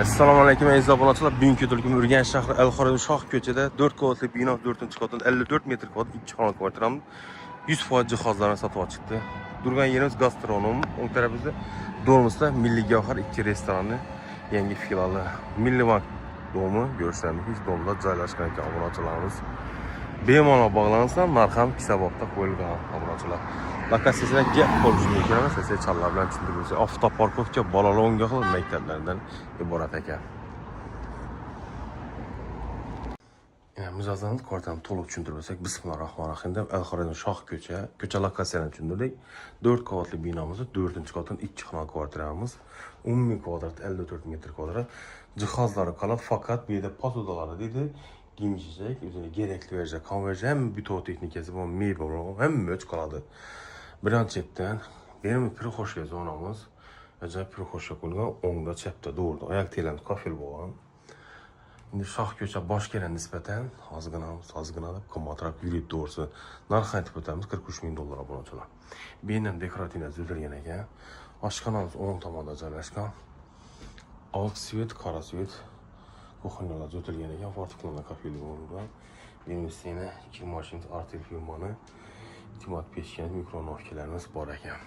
Assalomu alaykum aziz obunachilar. Bugungi turkum Urganch shahri El Xorazm Shoh ko'chada 4 qavatli bino 4-qatda 54 metr kvadrat 2 xonali kvartiramiz 100% jihozlarni sotib chiqdi. Turgan yerimiz gastronom, o'ng tarafimizda Dormusda Milliy Gavhar 2 restorani yangi filiali. Milliy Bank domi ko'rsatamiz. Domda joylashgan ekan obunachilarimiz. Bemalol bog'lansa, narx ham kisabobda qo'yilgan obunachilar. Lokatsiyasini gap bo'lishi mumkin emas, siz challar bilan tushuntirib. Avtoparkovka, bolalar o'yingohlar, maktablardan iborat ekan. Mijozlarimiz kvartalni to'liq tushuntirib o'tsak, bismillahirrohmanirrohim deb El Xorazm Shoh ko'cha, ko'cha lokatsiyani tushuntirdik. 4 qavatli binomizda 4-qatdan 2 xonali kvartiramiz. Umumiy kvadrat 54 metr kvadrat. Jihozlari qoladi, faqat bu yerda posudalari deydi. Giyim-kechak, o'zini gerekli verja, konverja, hamma butun texnikasi bor, mebel bor, hamma o'ch qoladi. Biron chetdan benim prixoshka zonamiz. Ajoyib prixoshka qo'yilgan, o'ngda, chapda, to'g'rida oyoq telanib kafel bo'lgan. Endi Shoh ko'cha boshqa nisbatan ozgina ozgina deb qimmatroq yurib to'g'risi. Narx aytib o'tamiz 43 ming dollar obunachilar. Bu yerdan dekorativ tuzilgan ekan. Oshxonamiz o'ng tomonda joylashgan. Oq svet, qora svet kuxonyalar o'tilgan ekan, fortepiano kafeli bo'lgan. Benim yana kir mashinamiz Artel firmani Timot pechkamiz, mikronovkalarimiz bor ekan.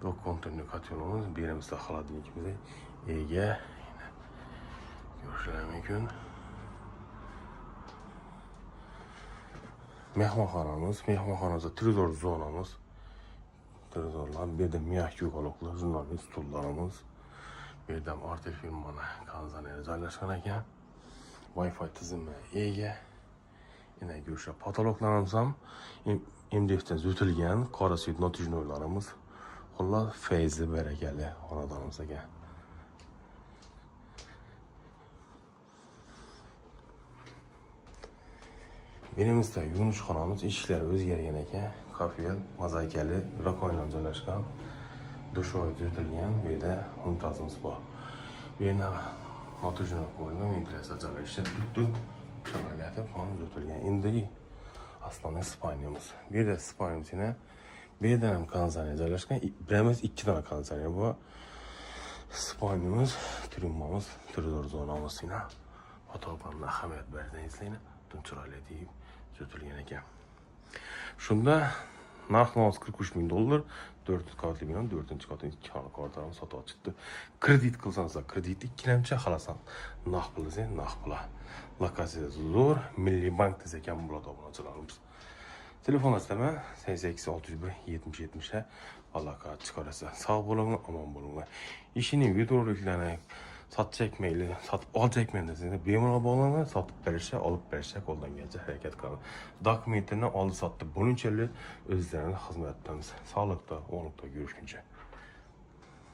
Dok konturli kotelimiz, bu yerimizda холодильникimiz ega. Ko'rishlari mumkin. Mehmonxonamiz, mehmonxonamizda televizor zonamiz. Televizorlar, bu yerda mягкий uголокlar, jurnalli stullarimiz. Bu yerda ham Artel firmani konditsioneri joylashgan ekan. Wi-Fi tizimi ega. Yana ko'rishlar potoloklarimiz ham MDFdan zo'tilgan, qora svet natijnoylarimiz. Xullas, fayzli barakali xonadonimiz ekan. Berimizda yuvinish xonamiz, eshiklari o'zgargan ekan. Kafel, mozaikali, rakoylar joylashgan. Dushovoy tuzitilgan, bu yerda unitazimiz bor. Bu yerda natijno qo'yilgan, ventilyatsiya joylashgan, tut shamollatab xona tuzitilgan. Endi asloning spalnyamiz. Bu yerda spalnyamiz yana bu yerda ham konditsioner joylashgan. Bir emas, 2 dona konditsioner bor. Spalnyamiz, tryumamiz, televizor zonamiz yana. Fotogramga ahamiyat berdingizlar, tun chiroyli deb tuzitilgan ekan. Shunda narx 43 ming dollar, 4 qavatli bino, 4-qatdan 2 xonali kvartirani sotib chiqdi. Kredit qilsangizlar, kredit ikkilamchi, xalasan naq pul desang, naq pul. Lokatsiya zo'r, Milliy bank desak ham bo'ladi obunachilarimiz. Telefon raqami 88 601 70 70 aloqa chiqarasiz. Sog' bo'linglar, omon bo'linglar. Ishining videoroliklarini sotjakmayli, sotib oljakman desangiz bemalol bog'laninglar, sotib berishga, olib berishga qo'ldan kelgancha harakat qilamiz. Dokumentini oldi sotdi bo'lgunchalik o'zlarini xizmatdamiz. Sog'liqda, o'g'liqda ko'rishguncha.